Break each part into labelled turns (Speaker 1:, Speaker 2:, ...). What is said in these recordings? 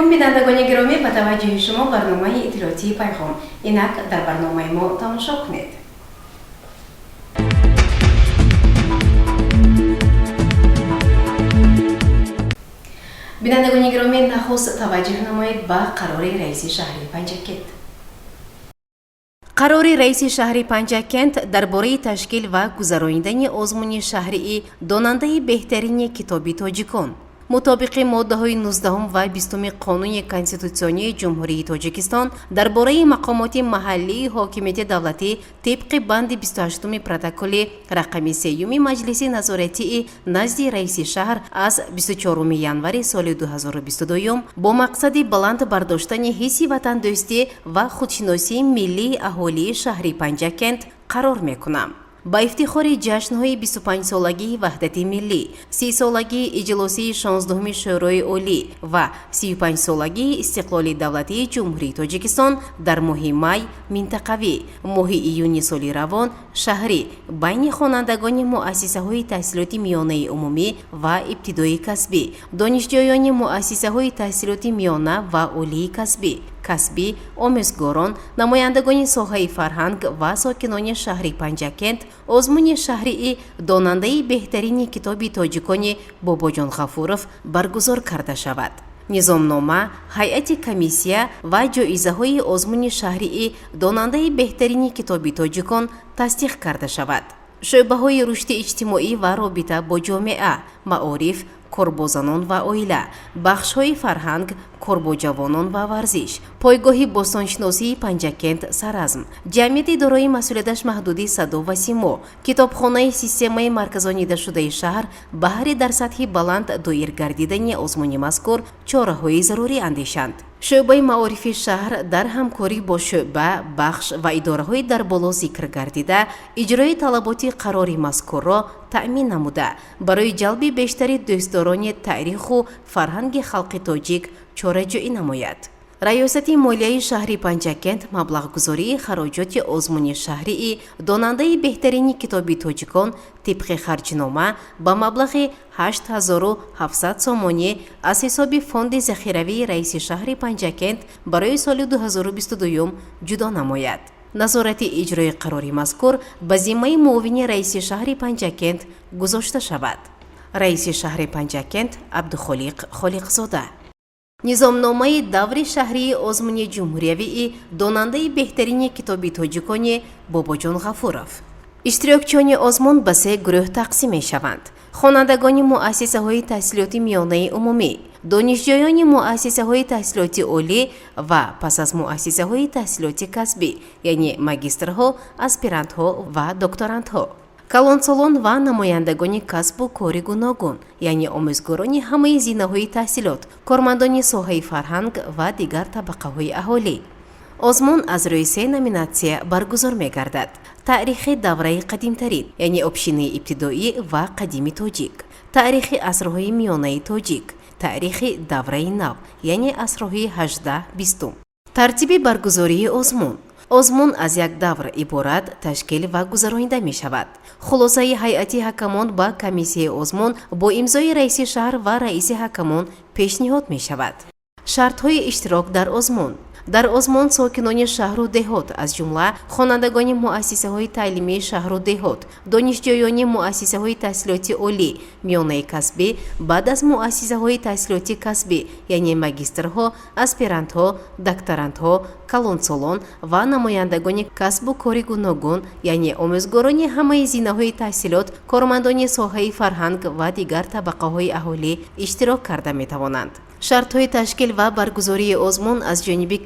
Speaker 1: Алайкум, бинандагони гиромӣ, ба таваҷҷӯҳи шумо барномаи иттилоотии Пайғом. Инак дар барномаи мо тамошо кунед. Бинандагони гиромӣ, нахуст таваҷҷӯҳ намоед ба қарори раиси шаҳри Панҷакент. Қарори раиси шаҳри Панҷакент дар бораи ташкил ва гузаронидани озмуни шаҳрии донандаи беҳтарини китоби тоҷикон. Мутобиқи моддаҳои 19 ва 20 Қонуни Конститутсионии Ҷумҳурии Тоҷикистон дар бораи мақомоти маҳаллии ҳокимияти давлатӣ, тибқи банди 28 протоколи рақами сеюми Маҷлиси назоратии назди раиси шаҳр аз 24 январи соли 2022, бо мақсади баланд бардоштани ҳисси ватандӯстӣ ва худшиносии миллии аҳолии шаҳри Панҷакент қарор мекунам: ба ифтихори ҷашнҳои 25-солагии Ваҳдати миллӣ, 30-солагии иҷлосии 16-уми Шӯрои Олӣ ва 35-солагии истиқлоли давлатии Ҷумҳурии Тоҷикистон дар моҳи май минтақавӣ, моҳи июни соли равон шаҳрӣ байни хонандагони муассисаҳои таҳсилоти миёнаи умумӣ ва ибтидои касбӣ, донишҷӯёни муассисаҳои таҳсилоти миёна ва олии касбӣ, омӯзгорон, намояндагони соҳаи фарҳанг ва сокинони шаҳри Панҷакент озмуни шаҳрии донандаи беҳтарини китоби тоҷикони Бобоҷон Ғафуров баргузор карда шавад. Низомнома, ҳайати комиссия ва ҷоизаҳои озмуни шаҳрии донандаи беҳтарини китоби тоҷикон тасдиқ карда шавад. Шӯъбаҳои рушди иҷтимоӣ ва робита бо ҷомеа, маориф, кор бо занон ва оила, бахшҳои фарҳанг, кор бо ҷавонон ва варзиш, пойгоҳи бостоншиносии Панҷакент Саразм, ҷамъияти дорои масъулияташ маҳдуди Садо ва Симо, китобхонаи системаи марказонидашудаи шаҳр баҳри дар сатҳи баланд доир гардидани озмуни мазкур чораҳои зарурӣ андешанд. Шӯъбаи маорифи шаҳр дар ҳамкорӣ бо шӯъба, бахш ва идораҳои дар боло зикр гардида иҷрои талаботи қарори мазкурро таъмин намуда, барои ҷалби бештари дӯстдорони таъриху фарҳанги халқи тоҷик чораҷӯӣ намояд. Раёсати молияи шаҳри Панҷакент маблағгузории хароҷоти озмуни шаҳрии донандаи беҳтарини китоби тоҷикон тибқи харҷнома ба маблағи 8700 сомонӣ аз ҳисоби фонди захиравии раиси шаҳри Панҷакент барои соли 2022 ҷудо намояд. Назорати иҷрои қарори мазкур ба зиммаи муовини раиси шаҳри Панҷакент гузошта шавад. Раиси шаҳри Панҷакент Абдухолиқ Холиқзода. Низомномаи даври шаҳрии озмуни ҷумҳуриявии донандаи беҳтарини китоби тоҷикони Бобоҷон Ғафуров. Иштирокчиёни озмун ба се гурӯҳ тақсим мешаванд: хонандагони муассисаҳои таҳсилоти миёнаи умумӣ, донишҷӯёни муассисаҳои таҳсилоти олӣ ва пас аз муассисаҳои таҳсилоти касбӣ, яъне магистрҳо, аспирантҳо ва докторантҳо, калонсолон ва намояндагони касбу кори гуногун, яъне омӯзгорони ҳамаи зинаҳои таҳсилот, кормандони соҳаи фарҳанг ва дигар табақаҳои аҳолӣ. Озмун аз рӯи се номинатсия баргузор мегардад: таърихи давраи қадимтарин, яъне общинаи ибтидоӣ ва қадими тоҷик, таърихи асрҳои миёнаи тоҷик, таърихи давраи нав, яъне асрҳои 18-20. Тартиби баргузории озмун. Озмун аз як давр иборат ташкил ва гузаронида мешавад. Хулосаи ҳайати ҳакамон ба комиссияи озмун бо имзои раиси шаҳр ва раиси ҳакамон пешниҳод мешавад. Шартҳои иштирок дар озмун. Дар озмун сокинони шаҳру деҳот, аз ҷумла хонандагони муассисаҳои таълимии шаҳру деҳот, донишҷӯёни муассисаҳои таҳсилоти олӣ, миёнаи касбӣ, баъд аз муассисаҳои таҳсилоти касбӣ, яъне магистрҳо, аспирантҳо, докторантҳо, калонсолон ва намояндагони касбу кори гуногун, яъне омӯзгорони ҳамаи зинаҳои таҳсилот, кормандони соҳаи фарҳанг ва дигар табақаҳои аҳолӣ иштирок карда метавонанд. Шартҳои ташкил ва баргузории озмун аз ҷониби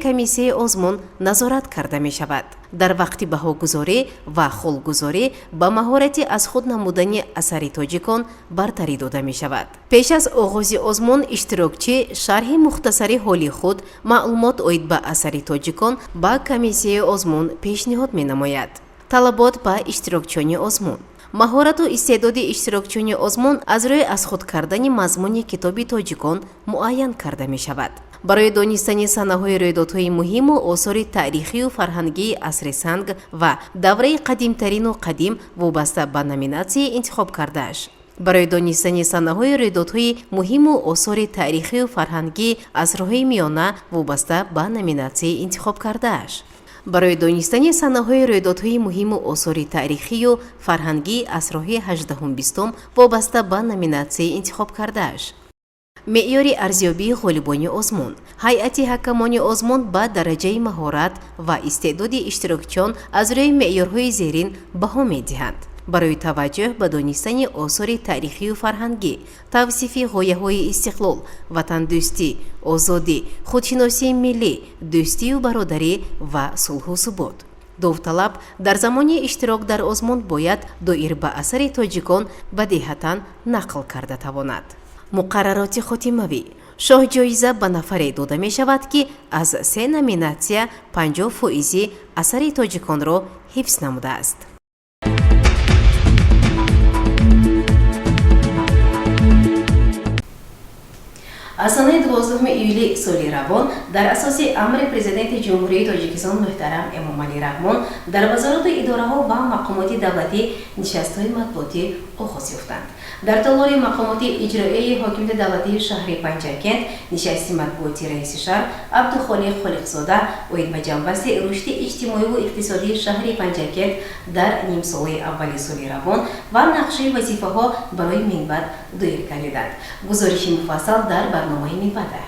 Speaker 1: комиссияи озмун назорат карда мешавад. Дар вақти баҳогузорӣ ва холгузорӣ ба маҳорати аз худ намудани асари тоҷикон бартарӣ дода мешавад. Пеш аз оғози озмун иштирокчӣ шарҳи мухтасари ҳоли худ, маълумот оид ба асари тоҷикон ба комиссияи озмун пешниҳод менамояд. Талабот ба иштирокчиёни озмун. Маҳорату истеъдоди иштирокчиёни озмун аз рӯи аз худ кардани мазмуни китоби тоҷикон муайян карда мешавад. Барои донистани санаҳои рӯйдодҳои муҳиму осори таърихию фарҳангии асри санг ва давраи қадимтарину қадим вобаста ба номинатсияи интихоб кардааш. Барои донистани санаҳои рӯйдодҳои муҳиму осори таърихию фарҳангӣ асрҳои миёна вобаста ба номинатсияи интихобкардааш. Барои донистани санаҳои рӯйдодҳои муҳиму осори таърихию фарҳангии асрҳои ҳаждаҳум-бистум вобаста ба номинатсияи интихобкардааш. Меъёри арзёбии ғолибони озмун. Ҳайати ҳакамони озмун ба дараҷаи маҳорат ва истеъдоди иштирокчиён аз рӯи меъёрҳои зерин баҳо медиҳанд: барои таваҷҷӯҳ ба донистани осори таърихию фарҳангӣ, тавсифи ғояҳои истиқлол, ватандӯстӣ, озодӣ, худшиносии миллӣ, дӯстию бародарӣ ва сулҳу субот. Довталаб дар замони иштирок дар озмун бояд доир ба асари тоҷикон бадеҳатан нақл карда тавонад. Муқаррароти хотимавӣ. Шоҳҷоиза ба нафаре дода мешавад, ки аз се номинатсия 50 фоизи асари тоҷиконро ҳифз намудааст. Аз санаи 12 июли соли равон дар асоси амри Президенти Ҷумҳурии Тоҷикистон муҳтарам Эмомалӣ Раҳмон дар вазорату идораҳо ва мақомоти давлатӣ нишастҳои матбуотӣ оғоз ёфтанд. Дар толори мақомоти иҷроияи ҳокимияти давлатии шаҳри Панҷакент нишасти матбуоти раиси шаҳр Абдухолиқ Холиқзода оид ба ҷамъбасти рушди иҷтимоиву иқтисодии шаҳри Панҷакент дар нимсолаи аввали соли равон ва нақшаи вазифаҳо барои минбаъд доир гардиданд. Гузориши муфассал дар барномаи минбаъда.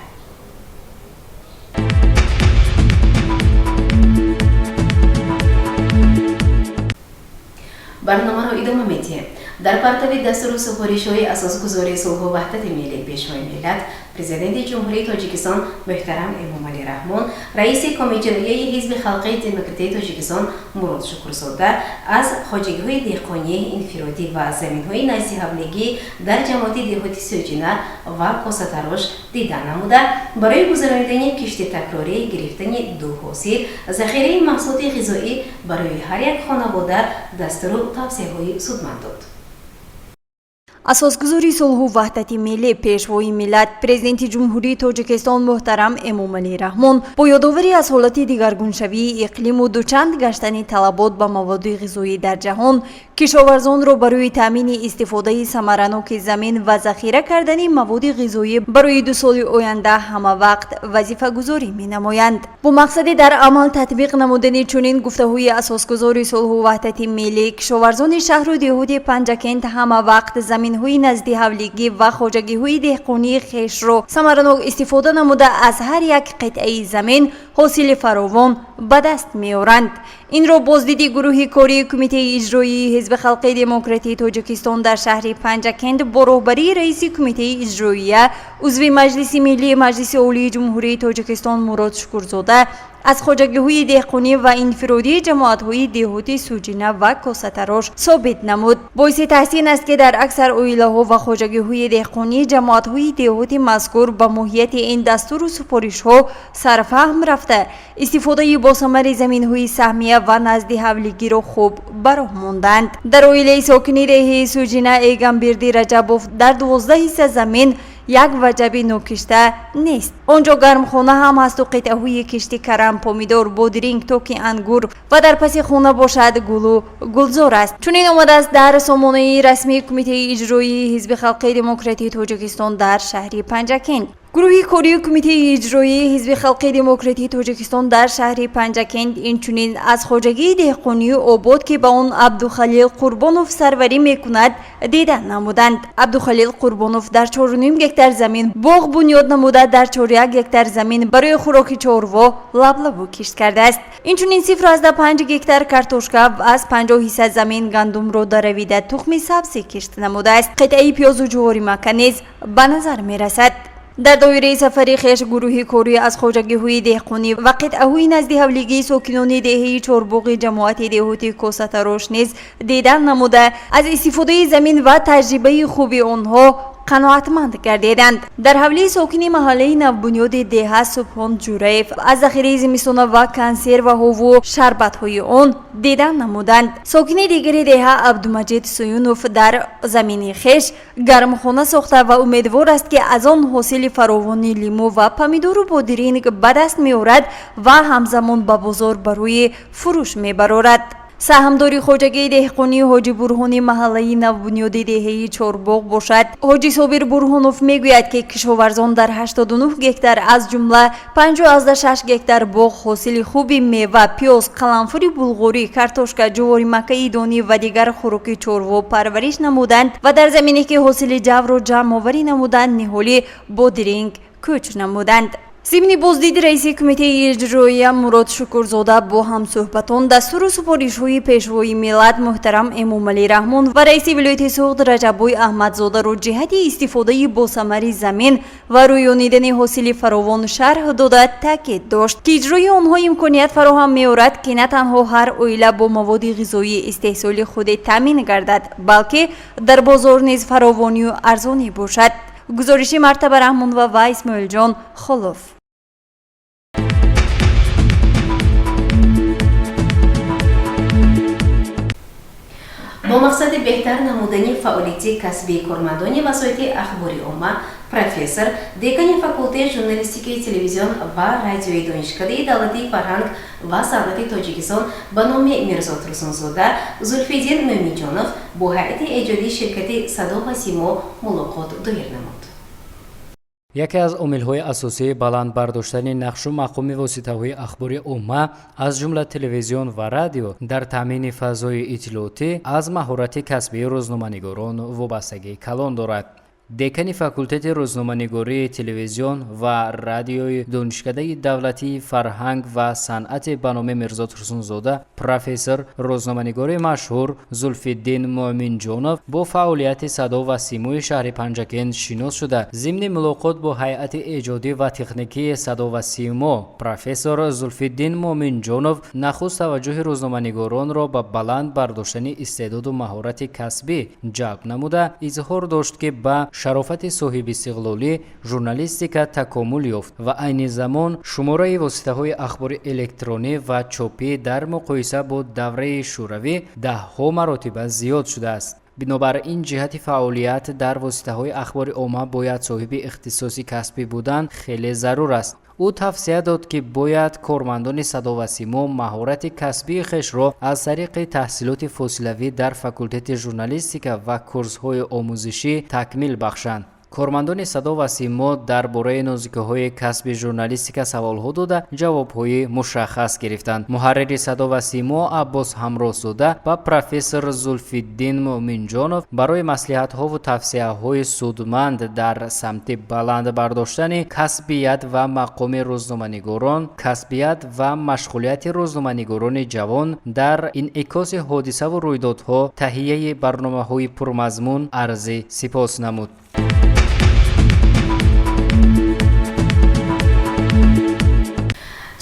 Speaker 1: Барномаро идома медиҳем. Дар партави дастуру супоришҳои асосгузори сулҳу ваҳдати миллӣ, Пешвои миллат, Президенти Ҷумҳурии Тоҷикистон муҳтарам Эмомалӣ Раҳмон, раиси Комиҷроияи Ҳизби халқии демократии Тоҷикистон Мурод Шукурзода аз хоҷагиҳои деҳқонии инфиродӣ ва заминҳои наздиҳавлигӣ дар ҷамоати деҳоти Сӯҷина ва Косатарош дида намуда, барои гузаронидани кишти такрорӣ, гирифтани ду ҳосил, захираи маҳсулоти ғизоӣ барои ҳар як хонавода дастуру тавсияҳои судманд дод.
Speaker 2: Асосгузори сулҳу ваҳдати миллӣ, Пешвои миллат, Президенти Ҷумҳурии Тоҷикистон муҳтарам Эмомалӣ Раҳмон бо ёдоварӣ аз ҳолати дигаргуншавии иқлиму дучанд гаштани талабот ба маводи ғизоӣ дар ҷаҳон, кишоварзонро барои таъмини истифодаи самараноки замин ва захира кардани маводи ғизоӣ барои 2 соли оянда ҳама вақт вазифагузорӣ менамоянд. Бо мақсади дар амал татбиқ намудани чунин гуфтаҳои асосгузори сулҳу ваҳдати миллӣ, кишоварзони шаҳру деҳоти Панҷакент ҳама вақт заминҳои наздиҳавлигӣ ва хоҷагиҳои деҳқонии хешро самаранок истифода намуда, аз ҳар як қитъаи замин ҳосили фаровон ба даст меоранд. Инро боздиди гурӯҳи кории Кумитаи иҷроии Ҳизби халқии демократии Тоҷикистон дар шаҳри Панҷакент бо роҳбарии раиси Кумитаи иҷроия, узви Маҷлиси Миллии Маҷлиси Олии Ҷумҳурии Тоҷикистон Мурод Шукурзода аз хоҷагиҳои деҳқонӣ ва инфиродии ҷамоатҳои деҳоти Суҷина ва Косатарош собит намуд. Боиси таҳсин аст, ки дар аксар оилаҳо ва хоҷагиҳои деҳқонии ҷамоатҳои деҳоти мазкур ба моҳияти ин дастуру супоришҳо сарфаҳм рафта, истифодаи босамари заминҳои саҳмия ва наздиҳавлигиро хуб ба роҳ монданд. Дар оилаи сокини деҳаи Суҷина Эгамбирди Раҷабов дар 12 ҳисса замин як ваҷаби нокишта нест. Он ҷо гармхона ҳам ҳасту қитъаҳои кишти карам, помидор, бодиринг, токи ангур ва дар паси хона бошад, гулу гулзор аст. Чунин омадааст дар сомонаи расмии Кумитаи иҷроии Ҳизби халқии демократии Тоҷикистон дар шаҳри Панҷакент. Гурӯҳи кории Кумитаи иҷроии Ҳизби халқии демократии Тоҷикистон дар шаҳри Панҷакент инчунин аз хоҷагии деҳқонии Обод, ки ба он Абдухалил Қурбонов сарварӣ мекунад, дида намуданд. Абдухалил Қурбонов дар 4,5 гектар замин боғ бунёд намуда, дар 4,1 гектар замин барои хӯроки чорво лаблабу кишт кардааст. Инчунин 0,5 гектар картошка, аз 50 ҳисса замин гандумро даравида, тухми сабзӣ кишт намудааст. Қитъаи пиёзу ҷуворимакка низ ба назар мерасад. Дар доираи сафари хеш гурӯҳи корӣ аз хоҷагиҳои деҳқонӣ ва қитъаҳои наздиҳавлигии сокинони деҳаи Чорбоғи ҷамоати деҳоти Косатарош низ дидан намуда, аз истифодаи замин ва таҷрибаи хуби онҳо қаноатманд гардиданд. Дар ҳавлии сокини маҳаллаи навбунёди деҳа Субҳон Ҷураев аз захираи зимистона ва консерваҳову шарбатҳои он дидан намуданд. Сокини дигари деҳа Абдумаҷид Суюнов дар замини хеш гармхона сохта ва умедвор аст, ки аз он ҳосили фаровони лимӯ ва помидору бодиринг ба даст меорад ва ҳамзамон ба бозор барои фурӯш мебарорад. Саҳмдори хоҷагии деҳқонии Ҳоҷи Бурҳони маҳаллаи навбунёди деҳаи Чорбоғ бошад. Ҳоҷи Собир Бурҳонов мегӯяд, ки кишоварзон дар 89 гектар, аз ҷумла 5,6 гектар боғ ҳосили хуби мева, пиёз, қаламфури булғурӣ, картошка, ҷуворимаккаи донӣ ва дигар хӯроки чорво парвариш намуданд ва дар замине, ки ҳосили ҷавро ҷамъоварӣ намуданд, ниҳоли бодиринг кӯч намуданд. Зимни боздиди раиси кумитаи иҷроия Мурод Шукурзода бо ҳамсӯҳбатон дастуру супоришҳои Пешвои миллат муҳтарам Эмомалӣ Раҳмон ва раиси вилояти Суғд Раҷаббой Аҳмадзодаро ҷиҳати истифодаи босамари замин ва рӯёнидани ҳосили фаровон шарҳ дода, таъкид дошт, ки иҷрои онҳо имконият фароҳам меорад, ки на танҳо ҳар оила бо маводи ғизоии истеҳсоли худе таъмин гардад, балки дар бозор низ фаровонию арзонӣ бошад. Гузориши Мартаба Раҳмонова ва Исмоилҷон Холов.
Speaker 1: Бо мақсади беҳтар намудани фаъолияти касбии кормандони васоити ахбори омма, профессор, декани факултети журналистикаи телевизион ва радиои Донишкадаи давлатии фарҳанг ва санъати Тоҷикистон ба номи Мирзо Турсунзода Зулфиддин Мӯминҷонов бо ҳайати эҷодии ширкати «Садо ва симо» мулоқот доир намуд.
Speaker 3: Яке аз омилҳои асосии баланд бардоштани нақшу мақоми воситаҳои ахбори омма, аз ҷумла телевизион ва радио, дар таъмини фазои иттилоотӣ аз маҳорати касбии рӯзноманигорон вобастагии калон дорад. Декани факултети рӯзноманигории телевизион ва радиои Донишкадаи давлатии фарҳанг ва санъати ба номи Мирзо Турсунзода, профессор, рӯзноманигори машҳур Зулфиддин Муъминҷонов бо фаъолияти «Садо ва симои» шаҳри Панҷакент шинос шуда, зимни мулоқот бо ҳайати эҷодӣ ва техникии «Садо ва симо» профессор Зулфиддин Муъминҷонов нахуст таваҷҷӯҳи рӯзноманигоронро ба баланд бардоштани истеъдоду маҳорати касбӣ ҷалб намуда, изҳор дошт, ки ба шарофати соҳибистиқлолӣ журналистика такомул ёфт ва айни замон шумораи воситаҳои ахбори электронӣ ва чопӣ дар муқоиса бо давраи шӯравӣ даҳҳо маротиба зиёд шудааст. Бинобар ин, ҷиҳати фаъолият дар воситаҳои ахбори омма бояд соҳиби ихтисоси касбӣ будан хеле зарур аст. Ӯ тавсия дод, ки бояд кормандони «Садо ва симо» маҳорати касбии хешро аз тариқи таҳсилоти фосилавӣ дар факултети журналистика ва курсҳои омӯзишӣ такмил бахшанд. Кормандони «Садо ва симо» дар бораи нозукиҳои касби журналистика саволҳо дода, ҷавобҳои мушаххас гирифтанд. Муҳаррири «Садо ва симо» Аббос Ҳамроҳзода ба профессор Зулфиддин Муъминҷонов барои маслиҳатҳову тавсияҳои судманд дар самти баланд бардоштани касбият ва мақоми рӯзноманигорон, касбият ва машғулияти рӯзноманигорони ҷавон дар инъикоси ҳодисаву рӯйдодҳо, таҳияи барномаҳои пурмазмун арзи сипос намуд.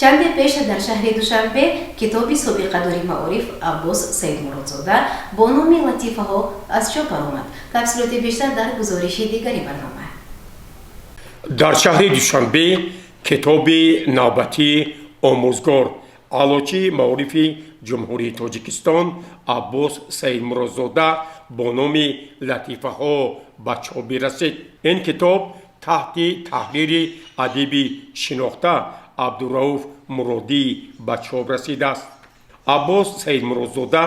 Speaker 1: Чанде пеш дар шаҳри Душанбе китоби собиқадори маориф Аббос Саидмуродзода бо номи «Латифаҳо» аз чоп баромад. Тафсилоти бештар дар гузориши дигари барнома.
Speaker 4: Дар шаҳри Душанбе китоби навбатии омӯзгор, аълочии маорифи Ҷумҳурии Тоҷикистон Аббос Саидмуродзода бо номи «Латифаҳо» ба чоп бирасид. Ин китоб таҳти таҳрири адиби шинохта Абдурауф Муродӣ ба чоп расидааст. Аббос Саидмуродзода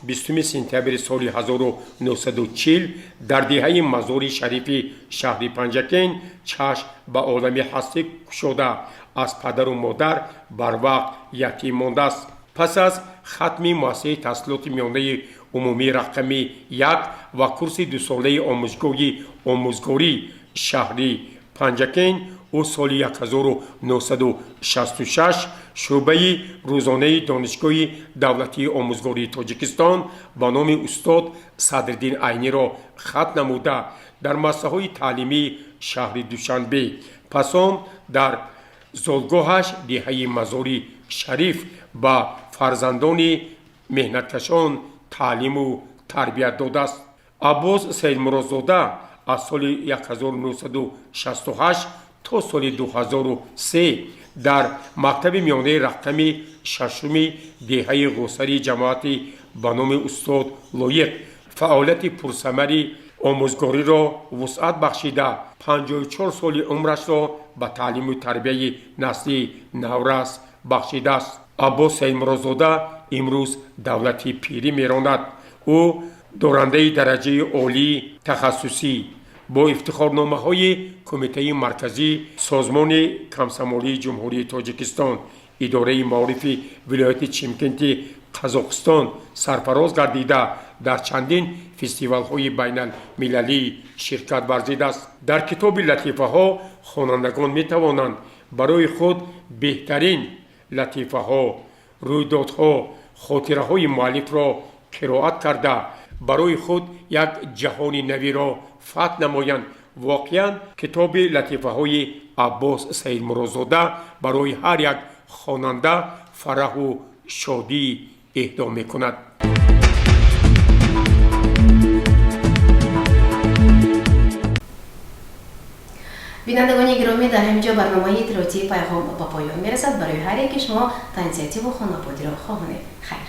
Speaker 4: 20 сентябри соли 1940 дар деҳаи Мазори Шарифи шаҳри Панҷакент чашм ба олами ҳастӣ кушода, аз падару модар барвақт ятим мондааст. Пас аз хатми муассисаи таҳсилоти миёнаи умумии рақами 1 ва курси дусолаи омӯзгоҳи омӯзгории шаҳри Панҷакент, ӯ соли 1966 шӯъбаи рӯзонаи Донишгоҳи давлатии омӯзгории Тоҷикистон ба номи устод Садриддин Айниро хатм намуда, дар муассисаҳои таълимии шаҳри Душанбе, пас он дар зодгоҳаш деҳаи Мазори Шариф ба фарзандони меҳнаткашон таълиму тарбият додааст. Аббос Саидмуродзода аз соли 1968 то соли 2003 дар мактаби миёнаи рақами шашуми деҳаи Ғусари ҷамоати ба номи устод Лоиқ фаъолияти пурсамари омӯзгориро вусъат бахшида, 54 соли умрашро ба таълиму тарбияи насли наврас бахшидааст. Аббос Саидмуродзода Имрӯз давлати пирӣ меронад. Ӯ дорандаи дараҷаи олии тахассусӣ бо ифтихорномаҳои Кумитаи Марказӣ Созмони Комсомолии Ҷумҳурии Тоҷикистон, Идораи маорифи вилояти Чимкенти Қазоқистон сарфароз гардида, дар чандин фестивалҳои байналмилалӣ ширкат варзидааст. Дар китоби латифаҳо хонандагон метавонанд барои худ беҳтарин латифаҳо, рӯйдодҳо, хотираҳои муаллифро қироат карда, барои худ як ҷаҳони навиро фатҳ намоянд. Воқеан, китоби латифаҳои Аббос Саидмуродзода барои ҳар як хонанда фараҳу шодӣ эҳдо мекунад.
Speaker 1: Бинандагони гиромӣ, дар ҳамин ҷо барномаи иттилоотии Пайғом ба поён мерасад. Барои ҳар яке шумо тансиҳативу хонободиро хоҳонем. Хайр.